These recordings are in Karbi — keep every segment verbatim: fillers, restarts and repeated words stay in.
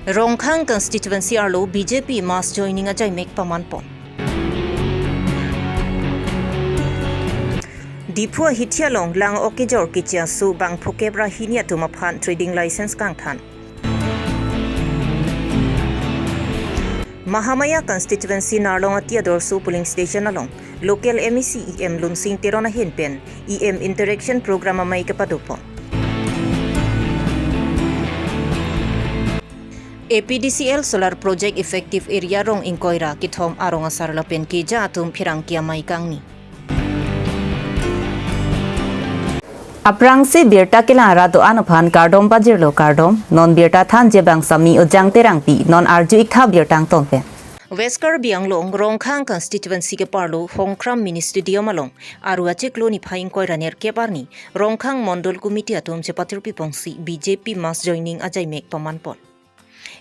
Rongkhang constituency arlo B J P mass joining ajaimek pamanpon. Diphu ahithi along lang-ok kejor keche aso bang phokep ra hini atum aphan trading license kangthan. Mahamaya constituency Narlong Ati Adorso polling station along local M A C E M Lunsing Teron ahin pen E M interaction program amei kepadopon. A P D C L solar project effective area rong ingkoi ra kethom arong asar lapen keja atum pherangke amei kangni. Aphrangsi birta kelang arat do-an aphan kardom pajirlo kardom, non birta thanji abang Sami Ojang Terangpi, non arju-iktha birta angton pen. West Karbi Anglong Rongkhang constituency keparlo Hongkram Mini Stadium along Aru achiklo niphai ingkoi ra nerkep arni Rongkhang Mondol Committee atum chepatirpi pongsi B J P mass joining ajaimek pamanpon.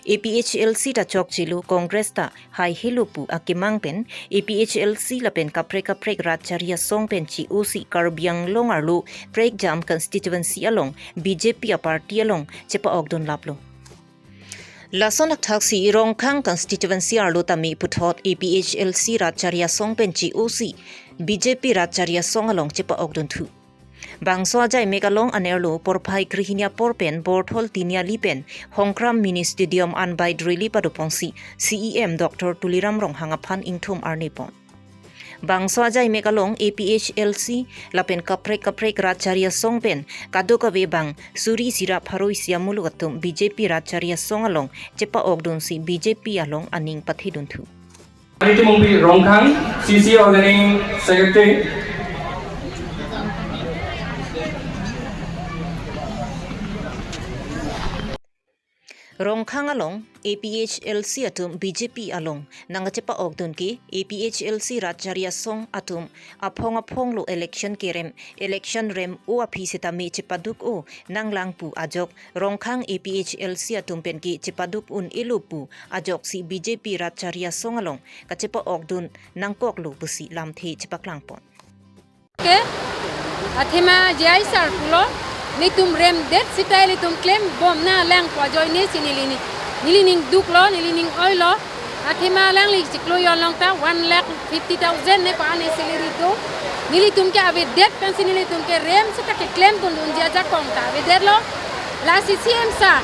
A P H L C ta chokchelo, Congress ta haihelo pu akemang pen A P H L C lapen kaprek kaprek rat chari asong pen chi-osi Karbi Anglong arlo prekjam constituency along B J P aparty along chepa-okdun laplo. Lason akthaksi Rongkhang constituency arlo tame puthot A P H L C rat chari asong pen chi-osi B J P rat chari asong along chepa-okdunthu. Bangso ajaimek along anerlo porphai krehini apor pen Borthol Tiniali pen Hongkram Mini Stadium an bike rally padopongsi C E M Doctor Tuliram Ronghang aphan ingthum arnipon. Bangso ajaimek along A P H L C lapen kaprek kaprek rat chari asong pen kadokave bang suri sira pharo isi amuluk atum B J P rat chari asong along chepa-okdunsi B J P along aning pathedunthu. Riti Mongpi Rongkhang, C C Organizing Secretary. Rongkhang along A P H L C atum B J P along nangkachepa-okdun ke A P H L C rat chari asong atum aphong aphong lo election kerem, election rem-o aphi setame chepaduk-o nanglang pu ajok Rongkhang A P H L C atum pen ke chepaduk un-elo pu ajoksi B J P rat chari asong along kachepa-okdun nangkoklo pusi lamthe chepaklangpon. Ke, athema J I sir pulo, nelitum remdet sita nelitum klembom nanglang pu ajoine si neli ni, neli ning duklo, neli ning oilo. Athema alangli chiklo jon along ta one lakh fifty thousand ne ko-an ne salary do. Nelitum ke avedet pensi nelitum kerem sita keklemdundunji ajakong ta avedetlo. Lasi C E M sir,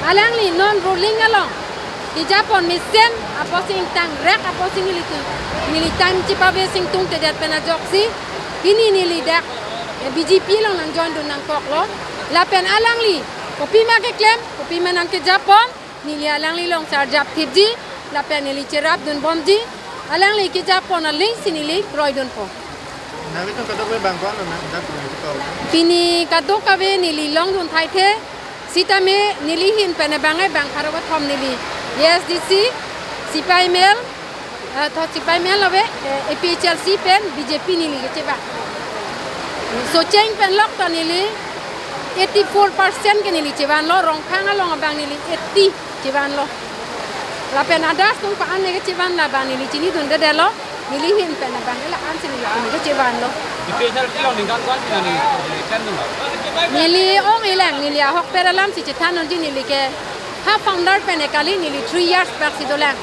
alangli non ruling along kejapon mesen apotsi ingtangrek apotsi nelitum, neli time chepavesing tungtedet pen ajoksi pini neli dak, eh, B J P along nangjoindun nangkoklo. Lapen alangli kopima keklem, kopima nangkejapon, neli alangli along sarjap thipji, lapen neli cherapdunbomji, alangli kejapon alingsi neli kroidunpo. Nangtum kadokave bang ko-an lo na, dak nangtum ko-an lo? Pini kadokave neli longdun thaithe, sitame neli ahin pen abang ai bang pharo kethom neli A S D C, Sipai Mel, eh, tho Sipai Mel ave, eh, A P H L C pen B J P neli kechevang. Socheng pen lok ta neli eighty-four percent ke neli chevanlo, Rongkhang along abang neli eighty chevanlo. Lapen others atum ko-an ne kechevan labang neli chinidundedetlo, neli ahin pen abang la-ansi neli pini kechevanlo. Special along ningkan ko-an pini neli klemdunlo? Neli ong-elang, neli ahokpet alamsi chethandunji, neli ke ha founder pen e kali, neli three years bak si dolang.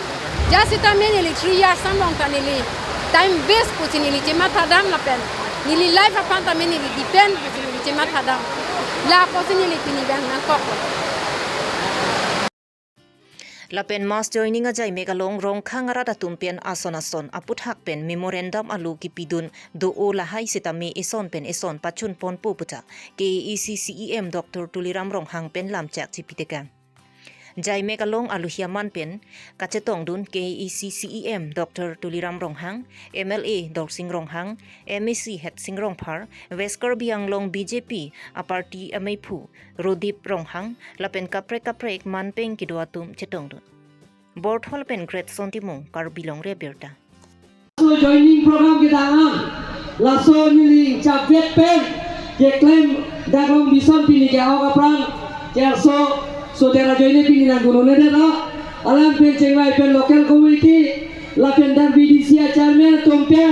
Jasi tame neli three years angbong ta neli time waste pusi neli chemathadam lapen neli life aphan tame neli depend pusi neli chemathadam. La pusi neli pini bang nangkok. Lapen mass joining ajaimek along Rongkhang arat atum pen ason ason aputhak pen memorandum alo kipidun do-o lahai sitame eson pen eson pachunponpo puta K A A C C E M Doctor Tuliram Ronghang pen lamchak chipitekang. Jaimek along alohi aman pen kachetongdun K A A C C E M Doctor Tuliram Ronghang, M L A Dorsing Ronghang, M A C Hetsing Rongphar, West Karbi Anglong B J P aparty ameiphu Rodip Ronghang, lapen kaprek kaprek manpeng kedo atum chetongdun. Borthol pen Great Son Timung, Karbi Longri Abirta. Laso joining program kedang an, laso neli chapvet pen keklem dak along bison pini ke-ok aphrang, ke-arso soter ajoine pini nangdununedetlo. Alam pen chingvai pen local committee, lapen dak B D C achairman atum pen,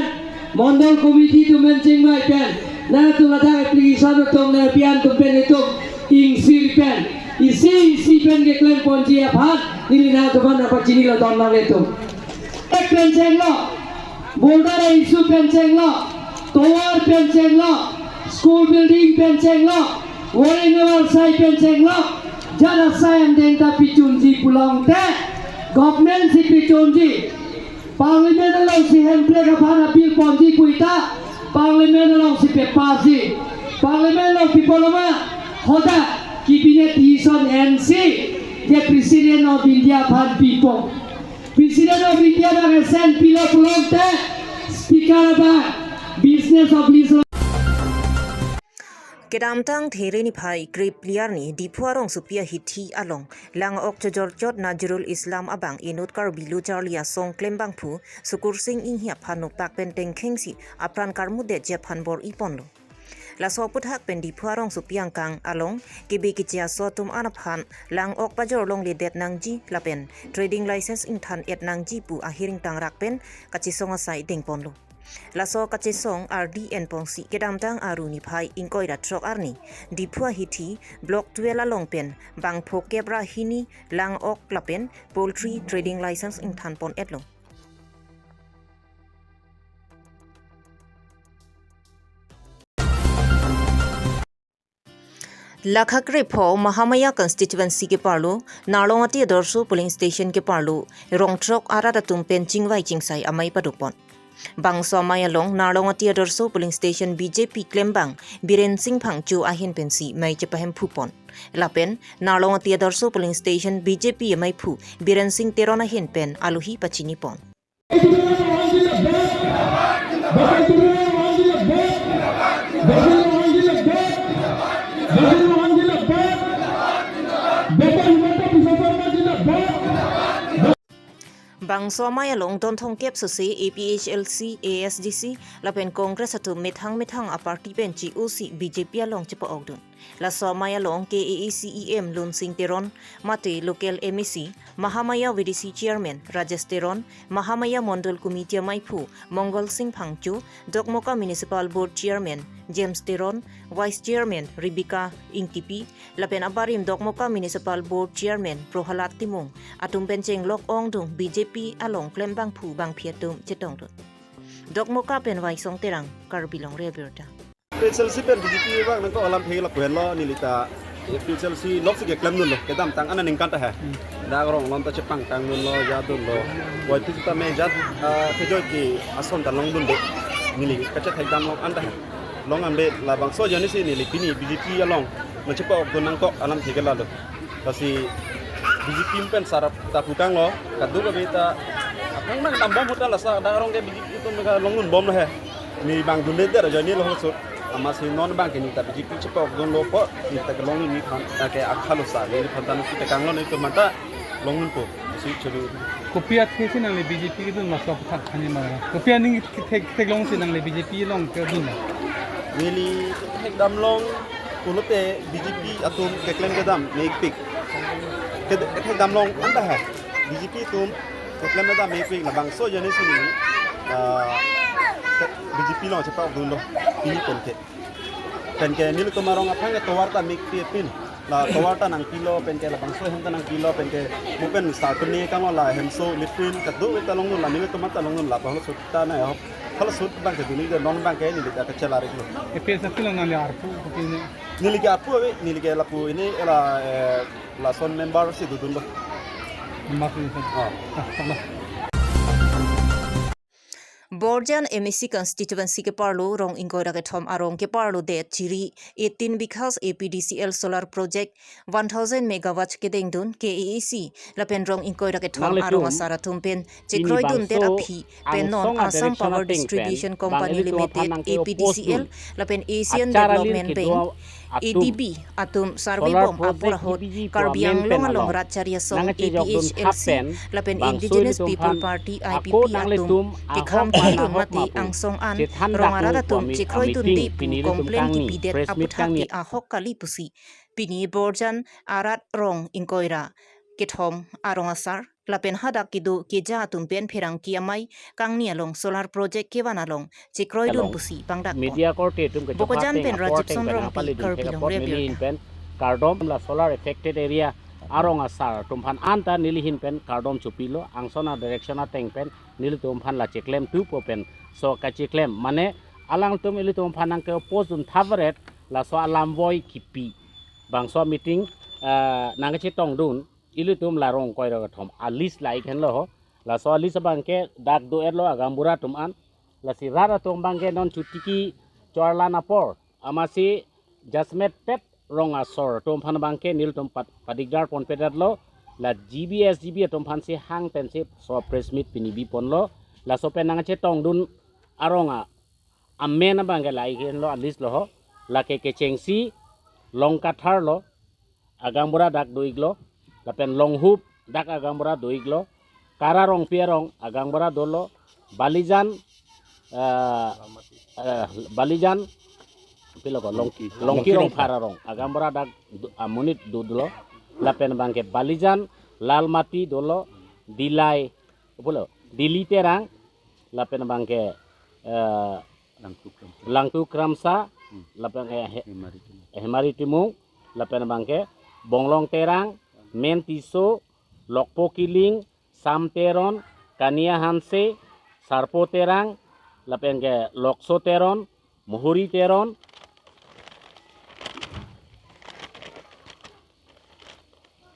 mondol committee atum pen chingvai pen, nangtum ladak application atum nangpi-an atum pen itum ingsir pen Isi isi pen keklem ponji aphan neli nangtum aphan nangpachini lo don nanglitum. Ek pen chenglo, border issue pen chenglo, tovar pen chenglo, school building pen chenglo, Waring Naval Sai pen chenglo, jana sai angdeng ta pichunji pulote, government si pichunji. Parliament alongsi hemprek aphan appeal ponji puta, Parliament alongsi pepass ji. Parliament along pipoloma, hadak cabinet decision ensi, je President of India aphan pipo. President of India abang S N pilo pulote, Speaker abang, business of Mizoram. Kedamtang There niphai krephli arni Diphu arongsopi ahithi along lang-ok chojorchot Nazrul Islam abang inut Karbi Lo Charli Asong klembangphu Sukursing Enghi aphan noktak pen tengkhengsi apran karmudetji aphan bor-iponlo. Laso aphuthak pen Diphu arongsopi angkang along kebe keche aso atum an aphan lang-ok pajor longledet nangji lapen trading license ingthan-et nangji pu ahiring tangrak pen kachesong asai dengponlo. Laso kachesong ardi enpongsi kedamtang Aru niphai ingkoi ra throk arni Diphu ahithi Block twelve along pen bangpho kep ra hini lang-ok lapen poultry trading license ingthanpon-etlo. Lakha krepho Mahamaya constituency keparlo, Narlongati Adorsho polling station keparlo, rong throk arat atum pen chingvai chingsai amei padopon. Bangso amei along Narlongati Adorsho polling station B J P klembang Biren Sing Phangcho ahin pensi mei chepahemphupon. Lapen Narlongati Adorsho polling station B J P ameiphu Biren Sing Teron ahin pen alohi pachinipon. Bangso amei along don thomkep sose A P H L C, A S D C lapen Congress atum methang methang aparty pen che-osi B J P along chepa-okdun. Laso amei along K A A C E M Lunsing Teron, mate local M A C, Mahamaya V D C Chairman Rajesh Teron, Mahamaya Mondol Committee ameiphu Mongol Sing Phangcho, Dokmoka Municipal Board Chairman James Teron, Vice Chairman Rebecca Ingtipi, lapen abarim Dokmoka Municipal Board Chairman Prohalad Timung atum pen chenglok ongdung B J P along klembangphu bangphi atum chetongdun. Dokmoka pen Vaisong Terang, Karbi Longri Abirta. P H L C pen B J P vang nangkok alam phe lapu henlo neli ta P H L C loksi keklemdunlo kedamtang anat aningkan ta he. Dak rong along ta chepangtangdunlo, jadunlo. Wai phi ta me jat, ah, kejoi ke ason ta longdunde. Neli kachethekdam long an ta he. Long an be labangso ajoinesi neli pini B J P along nangchepa-okdun nangkok alam phe ke lalo. Lasi B J P pen sar ta putanglo, kadokave ta aphrang nangdambom ahut ta laso dak rong ke B J P atum ke longdunbomlo he. Ne bang dunde der ajoine lo ahut. Amatsi non bang ke ne ta B J P chepa-okdunlo po, ne ta kelongdun nephan, ta ke akhalo sa, nephan ta nangtekanglo, netum anta longdunpo, si chulu. Kopi athesi nangli B J P kedun ma sok thak thani ma? Kopi aning kethek, theklongsi nangli B J P along kedun ma? Neli kethekdam long pulote B J P atum keklem kedam mepik. Kede-, kethekdam long an ta he. B J P atum keklem kedam mepik labangso ajoinesi neli, ah, ke-, B J P along chepa-okdunlo. Pini pen ke. Pen ke nelitum arong aphan ke tovar ta mepik pin. La tovar ta nangpilo, pen ke labangso ahem ta nangpilo, pen ke mo pen sar pini kamo la hemso latrine kadokave ta longdun la nelitum ta longdun la pahalo sut ta na ho. Pahalo sut bang ke duni ke non bang ke neli ta kachelari lo. A P H L C along nangli arpu kopi ne? Neli ke arpu ave, neli ke lapu ini la, eh, lason member si dodunlo. Member si dodun. Oh. Ah, tanglo. Borjan M A C constituency keparlo rong ingkoi ra kethom arong keparlodet chiri eighteen bighas A P D C L solar project one thousand megawatts kedengdun K A A C lapen rong ingkoi ra kethom arong asar atum pen chekroidundet aphi pen non Assam Power Distribution Company Limited, A P D C L, lapen Asian Development Bank, A D B, atum survey bom apor ahut Karbi Anglong along rat chari asong A P H L C lapen Indigenous People Party, I P P, atum kekhang kidun mate angsong an rong arat atum chekroidunde pu complain kipidet aphuthak ke ahok kali pusi pini Borjan arat rong ingkoi ra kethom arong asar lapen hadak kedo keja atum pen pherangke amei kangni along solar project kevan along chekroidun pusi pangdak pon. Media korte atum ke Bokajan pen Rajiv Sonrongpi, Karbi Longri Abirta. kardom. La solar affected area arong asar atum aphan anta neli ahin pen kardom chopilo, angson a-direction ateng pen nelitum aphan la cheklemthupo pen so kacheklem, mane alangtum ilitum aphan nangke-oppose dun thavaret laso alam voi kipi. Bangso meeting, eh, nangkachetongdun ilitum la rong ingkoi ra kethom a-list la-ik henlo ho. Laso a-list abangke dak do-etlo agaonbura atum an. Lasi rat atum abangke non chotiki chorlan apor amatsi jasemet pet rong asor atum aphan abangke nelitum pat-, padigdar ponpedetlo. La G B S G B atum aphansi hang pensi so press meet pini biponlo. Laso pen nangchetongdun arong a amen abangke la-ik henlo, a-list lo ho. Lake kechengsi Longkathar lo, agaonbura dak do-iklo. Lapen Longhup dak agaonbura do-iklo. Kara Rongpi arong agaonbura dolo. Balijan, eh, eh, Balijan, pilo ko, Longki, Longki Longki Rongphar. Rongphar arong agaonbura dak do-, amonit do dolo. Lapen abangke Balijan, Lalmati dolo, Dilai, pulo, Dili Terang, lapen abangke, eh, Langtuk Kramsa. Langtuk Kramsa, Hmm. lapen, eh, He-, Hemari Timung. Hemari Timung, lapen abangke Bonglong Terang, Men Tisso, Lokpo Killing, Sam Teron, Kania Hanse, Sarpo Terang, lapen ke Lokso Teron, Mohori Teron,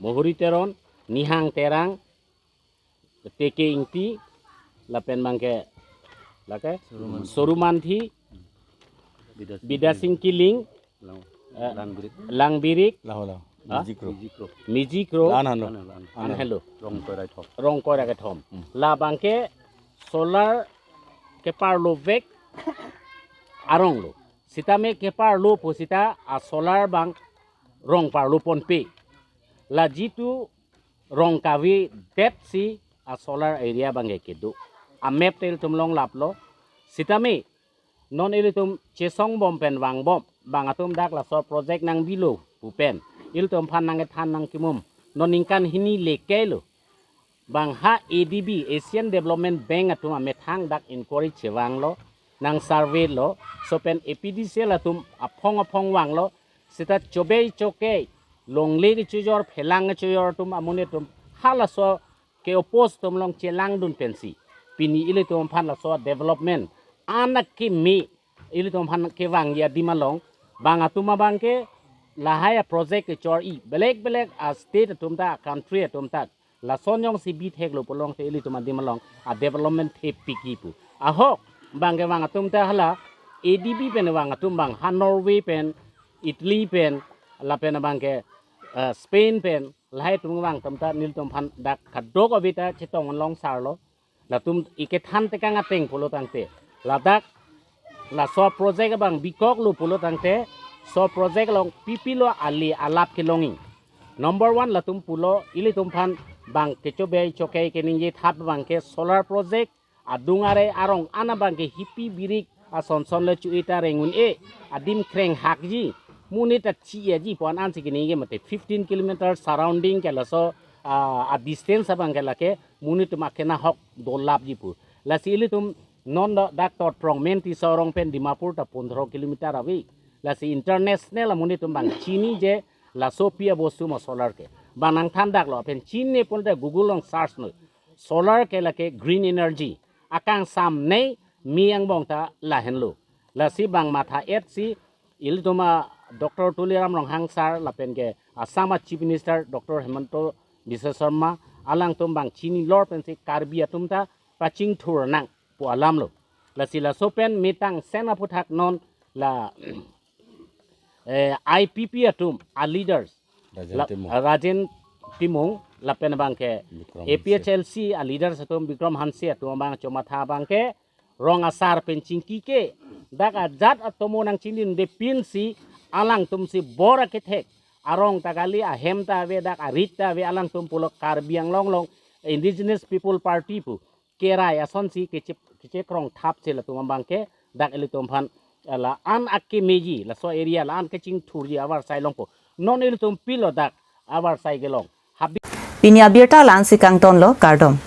Mohori Teron, Nihang Terang, T K Ingti, lapen abangke, lake, Soru Manthi. Soru Manthi, Bidasing Bidasing Killing, Lang, eh, Langbirik. Langbirik, Laho, laho. Ha? Mijikro. Mijikro. Mijikro. Lan hano. Lan, lan. An helo. Rong ingkoi ra kethom. Rong ingkoi ra kethom. Hmm. La abangke solar keparlovek arong lo. Sitame keparlo pusita a-solar abang rong parlo ponpe. La jitu rong kavedetsi a-solar area abangke kedo. A-map te ilitum longlaplo. Sitame non ilitum chesongbom pen vangbom, bang atum dak laso project nangbilo pu pen ilitum aphan nangkethan nangkimum. Non ningkan hini leke lo. Bang ha A D B, Asian Development Bank atum amethang dak inquiry chevanglo, nang survey lo, so pen A P D C L atum aphong aphong vanglo, seta chobei chokei, longle kechojor, phelang kechojor atum, amonit atum, halaso ke-oppose atum along chelangdun pensi pini ilitum aphan laso development an akimi ilitum aphan kevangji adim along, bang atum abangke lahai a-project kechor-i, belek belek a-state atum ta, country atum ta, lason jongsi bitheklo pulote ilitum adim along a-development thepikji pu. Ahok, bang kevang atum ta hala A D B pen vang atum bang ha Norway pen, Italy pen, lapen abangke, eh, Spain pen, lahai atum vang atum ta nelitum aphan dak kadokave ta chetong long sarlo. Latum ikethan tekang ateng pulo tangte, ladak laso project abang bikoklo pulo tangte, so project along pipilo ali alap kelongji. Number one, latum pulo, ilitum aphan bang kechobei chokei keningje thap abangke solar project, adung are arong an abangke hipi birik asonson le chu-e ta rengun-e, adim krenghakji, monit ta chi-eji pu an ansi keningje mate fifteen kilometer surrounding ke laso, ah, a-distance abangke lake monit atum akena hok dolapji pu. Lasi ilitum non do dak Totrong Men Tisso arong pen Dimapur ta pondro kilometer ave. Lasi international amonit atum bang chinije laso pi abostu ma solar ke. Bang nangthandaklo, pen chinine pulote Google along search noi. Solar ke lake green energy. Akangsam nei mi angbong ta lahenlo. Lasi bang matha-etsi ilitum a Doctor Tuliram Ronghang sir lapen ke Assam a Chief Minister Doctor Himanta Biswa Sarma alangtum bang chinilor pensi Karbi atum ta pachingthur nang pu alamlo. Lasi laso pen mitang sen aphuthak non la, eh, I P P atum a leaders, Rajen la, Timung. Rajen Timung, lapen abangke Bikram A P H L C a leaders atum, Bikram Hanse atum abang chomatha abangke rong asar pen chingki ke, dak ajat atomo nangchingdunde pinsi alangtumsi bor akethek, arong ta kali, ahem ta ave, dak arit ta ave, alangtum pulo Karbi Anglong along Indigenous People Party pu kerai asonsi keche, kechekrong thapsi latum abangke dak ilitum aphan la-an akemiji, laso area la-an kechingthurji avarsai longpo. Non ilitum pilo dak avarsai kelong. Habit. Pini abirta la-ansi kangtonlo, kardom.